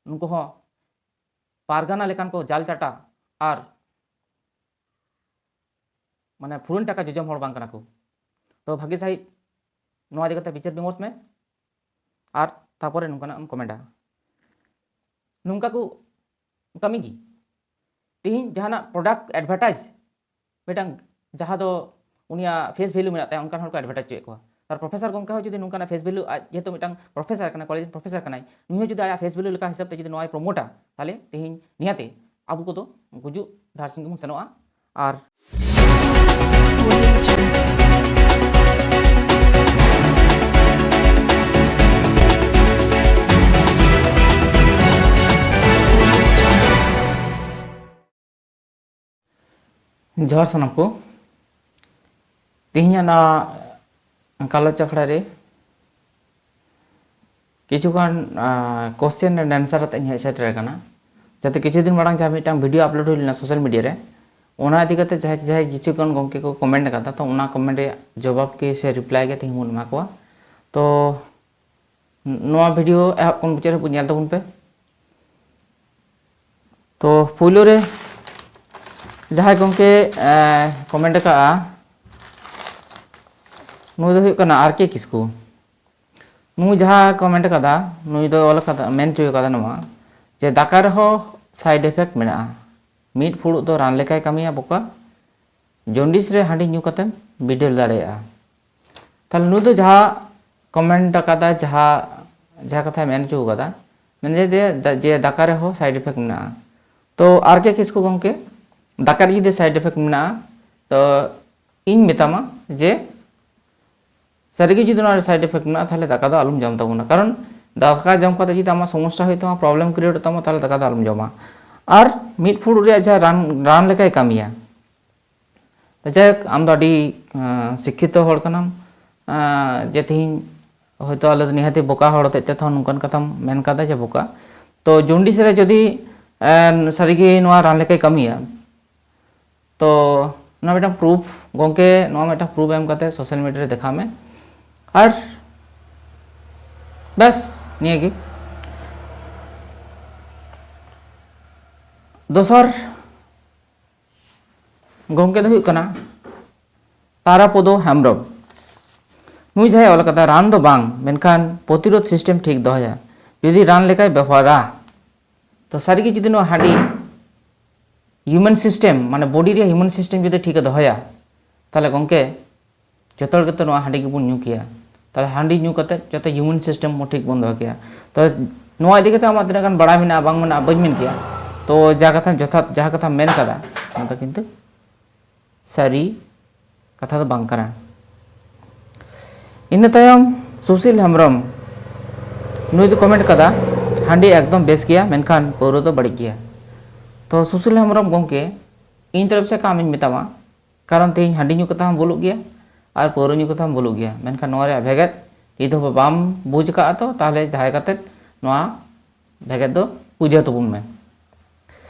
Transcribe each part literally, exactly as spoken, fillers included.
ᱱᱩᱠᱩ ᱦᱚᱸ ᱯᱟᱨᱜᱟᱱᱟ ᱞᱮᱠᱟᱱ ᱠᱚ ᱡᱟᱞ ᱪᱟᱴᱟ ᱟᱨ ᱢᱟᱱᱮ ᱯᱷᱩᱨᱟᱹᱱ ᱴᱟᱠᱟ ᱡᱚᱡᱚᱢ ᱦᱚᱲ ᱵᱟᱝ ᱠᱟᱱᱟ ᱠᱚ᱾ ᱛᱚ ᱵᱷᱟᱜᱮ ᱥᱟᱺᱦᱤᱡ ᱱᱚᱣᱟ ᱤᱫᱤ ᱠᱟᱛᱮ ᱵᱤᱪᱟᱹᱨ ᱵᱤᱢᱚᱨᱥ ᱢᱮ ᱟᱨ ᱛᱟᱨᱯᱚᱨᱮ ᱱᱚᱝᱠᱟᱱᱟᱜ ᱮᱢ ᱠᱚᱢᱮᱱᱴᱟ᱾ ᱱᱚᱝᱠᱟ ᱠᱚ ᱠᱟᱹᱢᱤ ᱜᱮ᱾ ᱛᱮᱦᱮᱧ ᱡᱟᱦᱟᱱᱟᱜ ᱯᱨᱚᱰᱟᱠᱴ ᱮᱰᱵᱷᱟᱨᱴᱟᱭᱤᱡᱽ ᱢᱤᱫᱴᱟᱝ ᱡᱟᱦᱟᱸ ᱫᱚ ᱩᱱᱤᱭᱟᱜ ᱯᱷᱮᱥ ᱵᱷᱮᱞᱩ ᱢᱮᱱᱟᱜ ᱛᱟᱭᱟ, ᱚᱱᱠᱟᱱ ᱦᱚᱲ ᱠᱚ ᱮᱰᱵᱷᱟᱨᱴᱟᱭᱤᱡᱽ ᱦᱚᱪᱚᱭᱮᱫ ᱠᱚᱣᱟ᱾ ᱟᱨ ᱯᱨᱚᱯᱷᱮᱥᱚᱨ ᱜᱚᱢᱠᱮ ᱦᱚᱸ ᱡᱩᱫᱤ ᱱᱚᱝᱠᱟᱱᱟᱜ ᱯᱷᱮᱥ ᱵᱷᱮᱞᱩ, ᱟᱡ ᱡᱮᱦᱮᱛᱩ ᱢᱤᱫᱴᱟᱝ ᱯᱨᱚᱯᱷᱮᱥᱚᱨ ᱠᱟᱱᱟᱭ, ᱠᱚᱞᱮᱡᱽ ᱨᱮᱱ ᱯᱨᱚᱯᱷᱮᱥᱚᱨ ᱠᱟᱱᱟᱭ, ᱱᱩᱭ ᱦᱚᱸ ᱡᱩᱫᱤ ᱟᱭᱟᱜ ᱯᱷᱮᱥ ᱵᱷᱮᱞᱩ ᱞᱮᱠᱟ ᱦᱤᱥᱟᱹᱵ ᱛᱮ ᱡᱩᱫᱤ ᱱᱚᱣᱟᱭ ᱯᱨᱚᱢᱳᱴᱟ, ᱛᱟᱦᱚᱞᱮ ᱛᱮᱦᱮᱧ ᱱᱤᱦᱟᱹᱛ ᱟᱵᱚ ᱠᱚᱫᱚ ᱜᱩᱡᱩᱜ ᱰᱟᱦᱟᱨ ᱥᱮᱱ ᱜᱮᱵᱚᱱ ᱥᱮᱱᱚᱜᱼᱟ᱾ ᱟᱨ ᱡᱚᱦᱟᱨ ᱥᱟᱱᱟᱢ ᱠᱚ᱾ ᱛᱮᱦᱮᱧᱟᱜ ᱱᱚᱣᱟ ᱜᱟᱞᱚᱪ ᱟᱠᱷᱲᱟ ᱨᱮ ᱠᱤᱪᱷᱩᱜᱟᱱ, ᱟᱸ, question and answer ᱟᱛᱮ ᱤᱧ ᱦᱮᱡ ᱥᱮᱴᱮᱨ ᱟᱠᱟᱱᱟ᱾ ᱡᱟᱛᱮ ᱠᱤᱪᱷᱩ ᱫᱤᱱ ᱢᱟᱲᱟᱝ ᱡᱟᱦᱟᱸ ᱢᱤᱫᱴᱟᱝ video upload ᱦᱩᱭ ᱞᱮᱱᱟ social media ᱨᱮ, ᱚᱱᱟ ᱤᱫᱤ ᱠᱟᱛᱮ ᱡᱟᱦᱟᱸᱭ, ᱡᱟᱦᱟᱸᱭ ᱠᱤᱪᱷᱩᱜᱟᱱ ᱜᱚᱢᱠᱮ ᱠᱚ comment ᱟᱠᱟᱫᱟ, ᱛᱚ ᱚᱱᱟ comment ᱨᱮᱭᱟᱜ ᱡᱚᱵᱟᱵ ᱜᱮ ᱥᱮ reply ᱜᱮ ᱛᱮᱦᱮᱧ ᱵᱚᱱ ᱮᱢᱟ ᱠᱚᱣᱟ᱾ ᱛᱚ ᱱᱚᱣᱟ video ᱮᱦᱚᱵ ᱠᱷᱚᱱ ᱢᱩᱪᱟᱹᱫ ᱦᱟᱹᱵᱤᱡ ᱧᱮᱞ ᱛᱟᱵᱚᱱ ᱯᱮ᱾ ᱛᱚ ᱯᱳᱭᱞᱳ ᱨᱮ ᱡᱟᱦᱟᱸᱭ ᱜᱚᱢᱠᱮ, ᱮ, comment ᱟᱠᱟᱫᱼᱟ, ᱱᱩᱭ ᱫᱚ ᱦᱩᱭᱩᱜ ᱠᱟᱱᱟ ᱟᱨ ᱠᱮ ᱠᱤᱥᱠᱩ᱾ ᱱᱩᱭ ᱡᱟᱦᱟᱸ comment ᱟᱠᱟᱫᱟ, ᱱᱩᱭ ᱫᱚ ᱚᱞ ᱟᱠᱟᱫᱟ, ᱢᱮᱱ ᱦᱚᱪᱚ ᱟᱠᱟᱫᱟ ᱱᱚᱣᱟ ᱡᱮ ᱫᱟᱠᱟ ᱨᱮᱦᱚᱸ side effect ᱢᱮᱱᱟᱜᱼᱟ, ᱢᱤᱫ ᱯᱷᱩᱲᱩᱜ ᱫᱚ ᱨᱟᱱ ᱞᱮᱠᱟᱭ ᱠᱟᱹᱢᱤᱭᱟ ᱵᱚᱠᱟ, ᱡᱚᱱᱰᱤᱥ ᱨᱮ ᱦᱟᱺᱰᱤ ᱧᱩ ᱠᱟᱛᱮᱢ ᱵᱤᱰᱟᱹᱣ ᱫᱟᱲᱮᱭᱟᱜᱼᱟ᱾ ᱛᱟᱦᱞᱮ ᱱᱩᱭ ᱫᱚ ᱡᱟᱦᱟᱸ comment ᱟᱠᱟᱫᱟ, ᱡᱟᱦᱟᱸ, ᱡᱟᱦᱟᱸ ᱠᱟᱛᱷᱟᱭ ᱢᱮᱱ ᱦᱚᱪᱚ ᱟᱠᱟᱫᱟ, ᱢᱮᱱᱫᱟᱭ ᱡᱮ ᱫᱟ-, ᱡᱮ ᱫᱟᱠᱟ ᱨᱮᱦᱚᱸ side effect ᱢᱮᱱᱟᱜᱼᱟ᱾ ᱛᱚ ᱟᱨ ᱠᱮ ᱠᱤᱥᱠᱩ ᱜᱚᱢᱠᱮ, ᱫᱟᱠᱟ ᱨᱮ ᱡᱩᱫᱤ side effect ᱢᱮᱱᱟᱜᱼᱟ, ᱛᱚ ᱤᱧ ᱢᱮᱛᱟᱢᱟ ᱡᱮ ᱥᱟᱹᱨᱤᱜᱮ ᱡᱩᱫᱤ ᱱᱚᱣᱟ ᱨᱮ side effect ᱢᱮᱱᱟᱜᱼᱟ, ᱛᱟᱦᱞᱮ ᱫᱟᱠᱟ ᱫᱚ ᱟᱞᱚᱢ ᱡᱚᱢ ᱛᱟᱵᱚᱱᱟ᱾ ᱠᱟᱨᱚᱱ ᱫᱟᱠᱟ ᱡᱚᱢ ᱠᱟᱛᱮ ᱡᱩᱫᱤ ᱟᱢᱟᱜ ᱥᱚᱢᱚᱥᱥᱟ ᱦᱩᱭᱩᱜ ᱛᱟᱢᱟ, problem create ᱛᱟᱢᱟ, ᱛᱟᱦᱞᱮ ᱫᱟᱠᱟ ᱫᱚ ᱟᱞᱚᱢ ᱡᱚᱢᱟ᱾ ᱟᱨ ᱢᱤᱫ ᱯᱷᱩᱲᱩᱜ ᱨᱮᱭᱟᱜ ᱡᱟᱦᱟᱸ ᱨᱟᱱ, ᱨᱟᱱ ᱞᱮᱠᱟᱭ ᱠᱟᱹᱢᱤᱭᱟ᱾ ᱛᱚ ᱡᱟᱭᱦᱳᱠ, ᱟᱢ ᱫᱚ ᱟᱹᱰᱤ, ᱟᱸ, ᱥᱤᱠᱠᱷᱤᱛᱚ ᱦᱚᱲ ᱠᱟᱱᱟᱢ, ᱟᱸ, ᱡᱮ ᱛᱮᱦᱮᱧ ᱦᱚᱭᱛᱳ ᱟᱞᱮ ᱫᱚ ᱱᱤᱦᱟᱹᱛᱤ ᱵᱚᱠᱟ ᱦᱚᱲ ᱦᱚᱛᱮᱡ ᱛᱮ ᱛᱚ ᱱᱚᱝᱠᱟᱱ ᱠᱟᱛᱷᱟᱢ ᱢᱮᱱ ᱠᱟᱫᱟ ᱡᱮ ᱵᱚᱠᱟ᱾ ᱛᱚ ᱡᱚᱱᱰᱤᱥ ᱨᱮ ᱡᱩᱫᱤ, ᱮᱸ, ᱥᱟᱹᱨᱤᱜᱮ ᱱᱚᱣᱟ ᱨᱟᱱ ᱞᱮᱠᱟᱭ ᱠᱟᱹᱢᱤᱭᱟ, ᱛᱚ ᱱᱚᱣᱟ ᱢᱤᱫᱴᱟᱝ proof, ᱜᱚᱢᱠᱮ, ᱱᱚᱣᱟ ᱢᱤᱫᱴᱟᱝ proof ᱮᱢ ᱠᱟᱛᱮ social media ᱨᱮ ᱫᱮᱠᱷᱟᱣ ᱢᱮ᱾ ᱟᱨ ᱵᱮᱥ, ᱱᱤᱭᱟᱹᱜᱮ᱾ ᱫᱚᱥᱟᱨ ᱜᱚᱢᱠᱮ ᱫᱚ ᱦᱩᱭᱩᱜ ᱠᱟᱱᱟ ᱛᱟᱨᱟᱯᱚᱫᱚ ᱦᱮᱢᱵᱨᱚᱢ᱾ ᱱᱩᱭ ᱡᱟᱦᱟᱸᱭ ᱚᱞ ᱠᱟᱫᱟ, ᱨᱟᱱ ᱫᱚ ᱵᱟᱝ, ᱢᱮᱱᱠᱷᱟᱱ ᱯᱨᱚᱛᱤᱨᱳᱫᱷ ᱥᱤᱥᱴᱮᱢ ᱴᱷᱤᱠ ᱫᱚᱦᱚᱭᱟ, ᱡᱩᱫᱤ ᱨᱟᱱ ᱞᱮᱠᱟᱭ ᱵᱮᱵᱚᱦᱟᱨᱟ᱾ ᱛᱚ ᱥᱟᱹᱨᱤᱜᱮ ᱡᱩᱫᱤ ᱱᱚᱣᱟ ᱦᱟᱺᱰᱤ ᱦᱤᱭᱩᱢᱮᱱ ᱥᱤᱥᱴᱮᱢ, ᱢᱟᱱᱮ ᱵᱚᱰᱤ ᱨᱮᱭᱟᱜ ᱦᱤᱭᱩᱢᱮᱱ ᱥᱤᱥᱴᱮᱢ ᱡᱩᱫᱤ ᱴᱷᱤᱠ ᱮ ᱫᱚᱦᱚᱭᱟ, ᱛᱟᱦᱚᱞᱮ ᱜᱚᱢᱠᱮ ᱡᱚᱛᱚ ᱦᱚᱲ ᱜᱮᱛᱚ ᱱᱚᱣᱟ ᱦᱟᱺᱰᱤ ᱜᱮᱵᱚᱱ ᱧᱩ ᱠᱮᱭᱟ᱾ ᱛᱟᱦᱚᱞᱮ ᱦᱟᱺᱰᱤ ᱧᱩ ᱠᱟᱛᱮ ᱡᱚᱛᱚ ᱦᱤᱭᱩᱢᱮᱱ ᱥᱤᱥᱴᱮᱢ ᱵᱚᱱ ᱴᱷᱤᱠ ᱵᱚᱱ ᱫᱚᱦᱚ ᱠᱮᱭᱟ᱾ ᱛᱚ ᱱᱚᱣᱟ ᱤᱫᱤ ᱠᱟᱛᱮ ᱟᱢᱟᱜ ᱛᱤᱱᱟᱹᱜ ᱜᱟᱱ ᱵᱟᱲᱟᱭ ᱢᱮᱱᱟᱜᱼᱟ ᱵᱟᱝ ᱢᱮᱱᱟᱜᱼᱟ ᱵᱟᱹᱧ ᱢᱮᱱ ᱠᱮᱭᱟ᱾ ᱛᱚ ᱡᱟ ᱠᱟᱛᱷᱟ ᱡᱚᱛᱷᱟᱛ, ᱡᱟᱦᱟᱸ ᱠᱟᱛᱷᱟᱢ ᱢᱮᱱ ᱠᱟᱫᱟ, ᱚᱱᱟ ᱫᱚ ᱠᱤᱱᱛᱩ ᱥᱟᱹᱨᱤ ᱠᱟᱛᱷᱟ ᱫᱚ ᱵᱟᱝ ᱠᱟᱱᱟ᱾ ᱤᱱᱟᱹ ᱛᱟᱭᱚᱢ ᱥᱩᱥᱤᱞ ᱦᱮᱢᱵᱨᱚᱢ, ᱱᱩᱭ ᱫᱚ ᱠᱚᱢᱮᱱᱴ ᱠᱟᱫᱟ, ᱦᱟᱺᱰᱤ ᱮᱠᱫᱚᱢ ᱵᱮᱥ ᱜᱮᱭᱟ, ᱢᱮᱱᱠᱷᱟᱱ ᱯᱟᱹᱣᱨᱟᱹ ᱫᱚ ᱵᱟᱹᱲᱤᱡ ᱜᱮᱭᱟ᱾ ᱛᱚ ᱥᱩᱥᱤᱞ ᱦᱮᱢᱵᱨᱚᱢ ᱜᱚᱢᱠᱮ, ᱤᱧ ᱛᱚᱨᱚᱯ ᱥᱮᱫ ᱠᱷᱚᱱ ᱟᱢᱤᱧ ᱢᱮᱛᱟᱢᱟ, ᱠᱟᱨᱚᱱ ᱛᱮᱦᱮᱧ ᱦᱟᱺᱰᱤ ᱧᱩ ᱠᱟᱛᱷᱟ ᱦᱚᱸ ᱵᱷᱩᱞᱩᱜ ᱜᱮᱭᱟ ᱟᱨ ᱯᱟᱹᱣᱨᱟᱹ ᱧᱩ ᱠᱟᱛᱷᱟ ᱦᱚᱸ ᱵᱷᱩᱞᱩᱜ ᱜᱮᱭᱟ, ᱢᱮᱱᱠᱷᱟᱱ ᱱᱚᱣᱟ ᱨᱮᱭᱟᱜ ᱵᱷᱮᱜᱮᱫ ᱡᱩᱫᱤ ᱦᱚᱸ ᱵᱟᱢ ᱵᱩᱡᱽ ᱟᱠᱟᱫᱼᱟ, ᱛᱚ ᱛᱟᱦᱚᱞᱮ ᱫᱟᱭᱟ ᱠᱟᱛᱮ ᱱᱚᱣᱟ ᱵᱷᱮᱜᱮᱫ ᱫᱚ ᱵᱩᱡᱷᱟᱹᱣ ᱛᱟᱵᱚᱱ ᱢᱮ᱾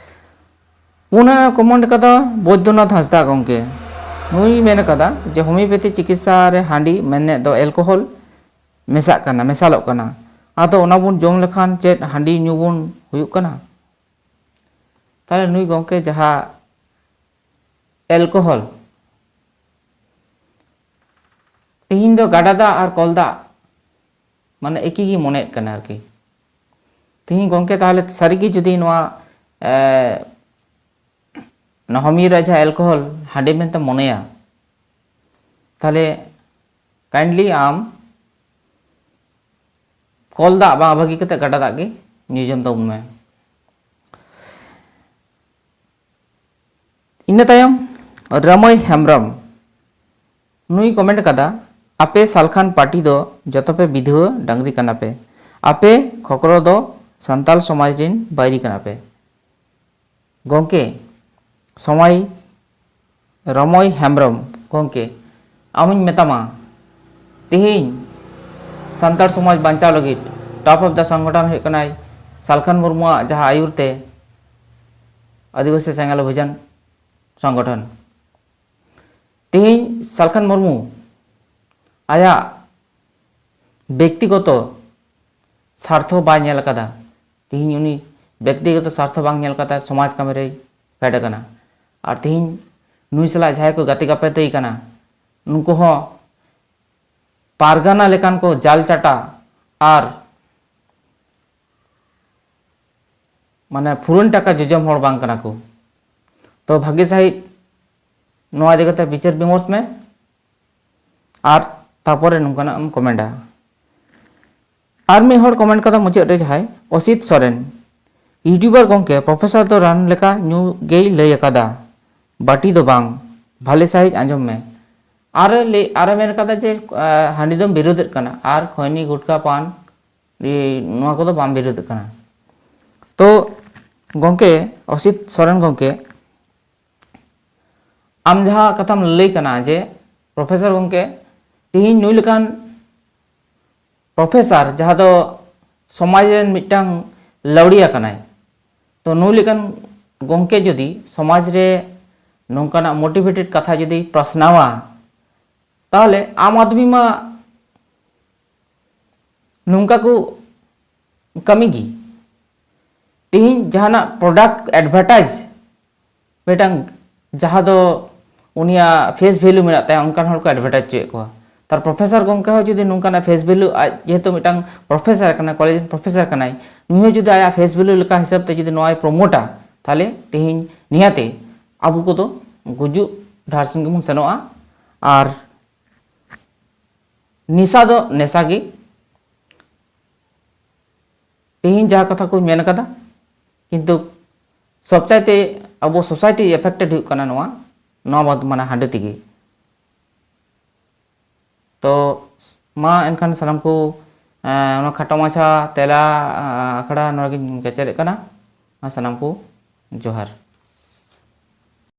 ᱯᱩᱱᱟᱹ ᱠᱚᱢᱮᱱᱴ ᱠᱟᱫᱟ ᱵᱳᱭᱫᱚᱱᱟᱛᱷ ᱦᱟᱸᱥᱫᱟ ᱜᱚᱢᱠᱮ, ᱱᱩᱭ ᱢᱮᱱ ᱠᱟᱫᱟ ᱡᱮ ᱦᱳᱢᱤᱭᱳᱯᱮᱛᱷᱤ ᱪᱤᱠᱤᱛᱥᱟ ᱨᱮ ᱦᱟᱺᱰᱤ ᱢᱮᱱᱮᱫ ᱫᱚ ᱮᱞᱠᱳᱦᱚᱞ ᱢᱮᱥᱟᱜ ᱠᱟᱱᱟ, ᱢᱮᱥᱟᱞᱚᱜ ᱠᱟᱱᱟ, ᱟᱫᱚ ᱚᱱᱟ ᱵᱚᱱ ᱡᱚᱢ ᱞᱮᱠᱷᱟᱱ ᱪᱮᱫ ᱦᱟᱺᱰᱤ ᱧᱩ ᱵᱚᱱ ᱦᱩᱭᱩᱜ ᱠᱟᱱᱟ? ᱛᱟᱦᱚᱞᱮ ᱱᱩᱭ ᱜᱚᱢᱠᱮ ᱡᱟᱦᱟᱸ ᱮᱞᱠᱳᱦᱚᱞ, ᱛᱤᱦᱤᱧ ᱫᱚ ᱜᱟᱰᱟ ᱫᱟᱜ ᱟᱨ ᱠᱚᱞ ᱫᱟᱜ ᱢᱟᱱᱮ ᱮᱠᱤ ᱜᱮ ᱢᱚᱱᱮᱭᱮᱫ ᱠᱟᱱᱟ ᱟᱨᱠᱤ᱾ ᱛᱤᱦᱤᱧ ᱜᱚᱢᱠᱮ ᱛᱟᱦᱚᱞᱮ ᱥᱟᱹᱨᱤᱜᱮ ᱡᱩᱫᱤ ᱱᱚᱣᱟ ᱮ, ᱱᱚᱦᱚᱢᱤ ᱨᱮ ᱡᱟᱦᱟᱸ ᱮᱞᱠᱳᱦᱚᱞ ᱦᱟᱺᱰᱤ ᱢᱮᱱᱛᱮ ᱢᱚᱱᱮᱭᱟ, ᱛᱟᱦᱚᱞᱮ ᱠᱟᱭᱤᱱᱰᱞᱤ ᱟᱢ ᱠᱚᱞ ᱫᱟᱜ ᱵᱟᱝ ᱵᱷᱟᱹᱜᱤ ᱠᱟᱛᱮ ᱜᱟᱰᱟ ᱫᱟᱜ ᱜᱮ ᱧᱩ ᱡᱚᱢ ᱛᱟᱵᱚᱱ ᱢᱮ᱾ ᱤᱱᱟᱹ ᱛᱟᱭᱚᱢ ᱨᱟᱢᱟᱹᱭ ᱦᱮᱢᱵᱨᱚᱢ, ᱱᱩᱭ ᱠᱚᱢᱮᱱᱴ ᱠᱟᱫᱟ, ᱟᱯᱮ ᱥᱟᱞᱠᱷᱟᱱ ᱯᱟᱨᱴᱤ ᱫᱚ ᱡᱚᱛᱚ ᱯᱮ ᱵᱤᱫᱷᱩᱣᱟᱹ ᱰᱟᱝᱨᱤ ᱠᱟᱱᱟ ᱯᱮ, ᱟᱯᱮ ᱠᱷᱚᱠᱨᱚ ᱫᱚ ᱥᱟᱱᱛᱟᱞ ᱥᱚᱢᱟᱡᱽ ᱨᱤᱱ ᱵᱟᱹᱭᱨᱤ ᱠᱟᱱᱟ ᱯᱮ᱾ ᱜᱚᱢᱠᱮ ᱥᱚᱢᱟᱭ ᱨᱚᱢᱚᱭ ᱦᱮᱢᱵᱨᱚᱢ ᱜᱚᱢᱠᱮ, ᱟᱢᱤᱧ ᱢᱮᱛᱟᱢᱟ, ᱛᱮᱦᱮᱧ ᱥᱟᱱᱛᱟᱲ ᱥᱚᱢᱟᱡᱽ ᱵᱟᱧᱪᱟᱣ ᱞᱟᱹᱜᱤᱫ top of the ᱥᱚᱝᱜᱚᱴᱷᱚᱱ ᱦᱩᱭᱩᱜ ᱠᱟᱱᱟᱭ ᱥᱟᱞᱠᱷᱟᱱ ᱢᱩᱨᱢᱩᱣᱟᱜ ᱡᱟᱦᱟᱸ ᱟᱹᱭᱩᱨ ᱛᱮ ᱟᱹᱫᱤᱵᱟᱹᱥᱤ ᱥᱮᱸᱜᱮᱞ ᱚᱵᱷᱤᱡᱟᱱ ᱥᱚᱝᱜᱚᱴᱷᱚᱱ᱾ ᱛᱮᱦᱮᱧ ᱥᱟᱞᱠᱷᱟᱱ ᱢᱩᱨᱢᱩ ᱟᱭᱟᱜ ᱵᱮᱠᱛᱤᱜᱚᱛᱚ ᱥᱟᱨᱛᱷᱚ ᱵᱟᱭ ᱧᱮᱞ ᱟᱠᱟᱫᱟ᱾ ᱛᱮᱦᱮᱧ ᱩᱱᱤ ᱵᱮᱠᱛᱤᱜᱚᱛᱚ ᱥᱟᱨᱛᱷᱚ ᱵᱟᱝ ᱧᱮᱞ ᱠᱟᱛᱮ ᱥᱚᱢᱟᱡᱽ ᱠᱟᱹᱢᱤ ᱨᱮᱭ ᱯᱷᱮᱰ ᱟᱠᱟᱱᱟ᱾ ᱟᱨ ᱛᱮᱦᱮᱧ ᱱᱩᱭ ᱥᱟᱞᱟᱜ ᱡᱟᱦᱟᱸᱭ ᱠᱚ ᱜᱟᱛᱮ ᱜᱟᱯᱟᱛᱮ ᱠᱟᱱᱟ, ᱱᱩᱠᱩ ᱦᱚᱸ ᱯᱟᱨᱜᱟᱱᱟ ᱞᱮᱠᱟᱱ ᱠᱚ ᱡᱟᱞ ᱪᱟᱴᱟ ᱟᱨ ᱢᱟᱱᱮ ᱯᱷᱩᱨᱟᱹᱱ ᱴᱟᱠᱟ ᱡᱚᱡᱚᱢ ᱦᱚᱲ ᱵᱟᱝ ᱠᱟᱱᱟ ᱠᱚ᱾ ᱛᱚ ᱵᱷᱟᱜᱮ ᱥᱟᱺᱦᱤᱡ ᱱᱚᱣᱟ ᱤᱫᱤ ᱠᱟᱛᱮ ᱵᱤᱪᱟᱹᱨ ᱵᱤᱢᱚᱨᱥ ᱢᱮ ᱟᱨ ᱛᱟᱯᱚᱨᱮ ᱱᱚᱝᱠᱟᱱᱟᱜ ᱮᱢ ᱠᱚᱢᱮᱱᱴᱟ᱾ ᱟᱨ ᱢᱤᱫ ᱦᱚᱲ ᱠᱚᱢᱮᱱᱴ ᱠᱟᱫᱟ ᱢᱩᱪᱟᱹᱫ ᱨᱮ, ᱡᱟᱦᱟᱸᱭ ᱚᱥᱤᱛ ᱥᱚᱨᱮᱱ, ᱤᱭᱩᱴᱩᱵᱟᱨ ᱜᱚᱢᱠᱮ, ᱯᱨᱚᱯᱷᱮᱥᱚᱨ ᱫᱚ ᱨᱟᱱ ᱞᱮᱠᱟ ᱧᱩ ᱜᱮᱭ ᱞᱟᱹᱭ ᱟᱠᱟᱫᱟ, ᱵᱟᱹᱴᱤ ᱫᱚ ᱵᱟᱝ, ᱵᱷᱟᱞᱮ ᱥᱟᱺᱦᱤᱡ ᱟᱸᱡᱚᱢ ᱢᱮ᱾ ᱟᱨᱮ ᱞᱟᱹᱭ, ᱟᱨᱮ ᱢᱮᱱ ᱠᱟᱫᱟ ᱡᱮ, ᱟᱸ, ᱦᱟᱺᱰᱤ ᱫᱚᱢ ᱵᱤᱨᱳᱫᱮᱫ ᱠᱟᱱᱟ, ᱟᱨ ᱠᱷᱚᱭᱱᱤ, ᱜᱩᱴᱠᱟ, ᱯᱟᱱ, ᱤ, ᱱᱚᱣᱟ ᱠᱚᱫᱚ ᱵᱟᱢ ᱵᱤᱨᱳᱫᱮᱫ ᱠᱟᱱᱟ᱾ ᱛᱚ ᱜᱚᱢᱠᱮ, ᱚᱥᱤᱛ ᱥᱚᱨᱮᱱ ᱜᱚᱢᱠᱮ, ᱟᱢ ᱡᱟᱦᱟᱸ ᱠᱟᱛᱷᱟᱢ ᱞᱟᱹᱭ ᱠᱟᱱᱟ ᱡᱮ ᱯᱨᱚᱯᱷᱮᱥᱚᱨ ᱜᱚᱢᱠᱮ, ᱛᱮᱦᱮᱧ ᱱᱩᱭ ᱞᱮᱠᱟᱱ ᱯᱨᱚᱯᱷᱮᱥᱚᱨ, ᱡᱟᱦᱟᱸ ᱫᱚ ᱥᱚᱢᱟᱡᱽ ᱨᱮᱱ ᱢᱤᱫᱴᱟᱝ ᱞᱟᱹᱣᱲᱤᱭᱟᱹ ᱠᱟᱱᱟᱭ, ᱛᱚ ᱱᱩᱭ ᱞᱮᱠᱟᱱ ᱜᱚᱢᱠᱮ ᱡᱩᱫᱤ ᱥᱚᱢᱟᱡᱽ ᱨᱮ ᱱᱚᱝᱠᱟᱱᱟᱜ ᱢᱳᱴᱤᱵᱷᱮᱴᱮᱰ ᱠᱟᱛᱷᱟ ᱡᱩᱫᱤ ᱯᱟᱥᱱᱟᱣᱟ, ᱛᱟᱦᱚᱞᱮ ᱟᱢ ᱟᱫᱢᱤ ᱢᱟ ᱱᱚᱝᱠᱟ ᱠᱚ ᱠᱟᱹᱢᱤ ᱜᱮ᱾ ᱛᱮᱦᱮᱧ ᱡᱟᱦᱟᱱᱟᱜ ᱯᱨᱚᱰᱟᱠᱴ ᱮᱰᱵᱷᱟᱨᱴᱟᱭᱤᱡᱽ, ᱢᱤᱫᱴᱟᱝ ᱡᱟᱦᱟᱸ ᱫᱚ ᱩᱱᱤᱭᱟᱜ ᱯᱷᱮᱥ ᱵᱷᱮᱞᱩ ᱢᱮᱱᱟᱜ ᱛᱟᱭᱟ, ᱚᱱᱠᱟᱱ ᱦᱚᱲ ᱠᱚ ᱮᱰᱵᱷᱟᱨᱴᱟᱭᱤᱡᱽ ᱦᱚᱪᱚᱭᱮᱫ ᱠᱚᱣᱟ᱾ ᱛᱟᱨ ᱯᱨᱚᱯᱷᱮᱥᱚᱨ ᱜᱚᱢᱠᱮ ᱦᱚᱸ ᱡᱩᱫᱤ ᱱᱚᱝᱠᱟᱱᱟᱜ ᱯᱷᱮᱥ ᱵᱷᱮᱞᱩ, ᱟᱡ ᱡᱮᱦᱮᱛᱩ ᱢᱤᱫᱴᱟᱝ ᱯᱨᱚᱯᱷᱮᱥᱚᱨ ᱠᱟᱱᱟᱭ, ᱠᱚᱞᱮᱡᱽ ᱨᱮᱱ ᱯᱨᱚᱯᱷᱮᱥᱚᱨ ᱠᱟᱱᱟᱭ, ᱱᱩᱭ ᱦᱚᱸ ᱡᱩᱫᱤ ᱟᱭᱟᱜ ᱯᱷᱮᱥ ᱵᱷᱮᱞᱩ ᱞᱮᱠᱟ ᱦᱤᱥᱟᱹᱵ ᱛᱮ ᱡᱩᱫᱤ ᱱᱚᱣᱟᱭ ᱯᱨᱚᱢᱳᱴᱟ, ᱛᱟᱦᱚᱞᱮ ᱛᱮᱦᱮᱧ ᱱᱤᱦᱟᱹᱛᱮ ᱟᱵᱚ ᱠᱚᱫᱚ ᱜᱩᱡᱩᱜ ᱰᱟᱦᱟᱨ ᱥᱮᱱ ᱜᱮᱵᱚᱱ ᱥᱮᱱᱚᱜᱼᱟ᱾ ᱟᱨ ᱱᱮᱥᱟ ᱫᱚ ᱱᱮᱥᱟ ᱜᱮ᱾ ᱛᱮᱦᱮᱧ ᱡᱟᱦᱟᱸ ᱠᱟᱛᱷᱟ ᱠᱚᱧ ᱢᱮᱱ ᱠᱟᱫᱟ, ᱠᱤᱱᱛᱩ ᱥᱚᱵᱪᱟᱭᱛᱮ ᱟᱵᱚ ᱥᱳᱥᱟᱭᱴᱤ ᱮᱯᱷᱮᱠᱴᱮᱰ ᱦᱩᱭᱩᱜ ᱠᱟᱱᱟ ᱱᱚᱣᱟ, ᱱᱚᱣᱟ ᱵᱟᱫ ᱢᱟᱱᱮ ᱦᱟᱺᱰᱤ ᱛᱮᱜᱮ᱾ ᱛᱚ ᱢᱟ ᱮᱱᱠᱷᱟᱱ ᱥᱟᱱᱟᱢ ᱠᱚ, ᱮᱸ, ᱚᱱᱟ ᱠᱷᱟᱴᱚ ᱢᱟᱪᱷᱟ ᱛᱮᱞᱟ, ᱮᱸ, ᱟᱠᱷᱲᱟ ᱱᱚᱣᱟ ᱜᱤᱧ ᱠᱮᱪᱮᱫᱮᱫ ᱠᱟᱱᱟ᱾ ᱢᱟ ᱥᱟᱱᱟᱢ ᱠᱚ ᱡᱚᱦᱟᱨ᱾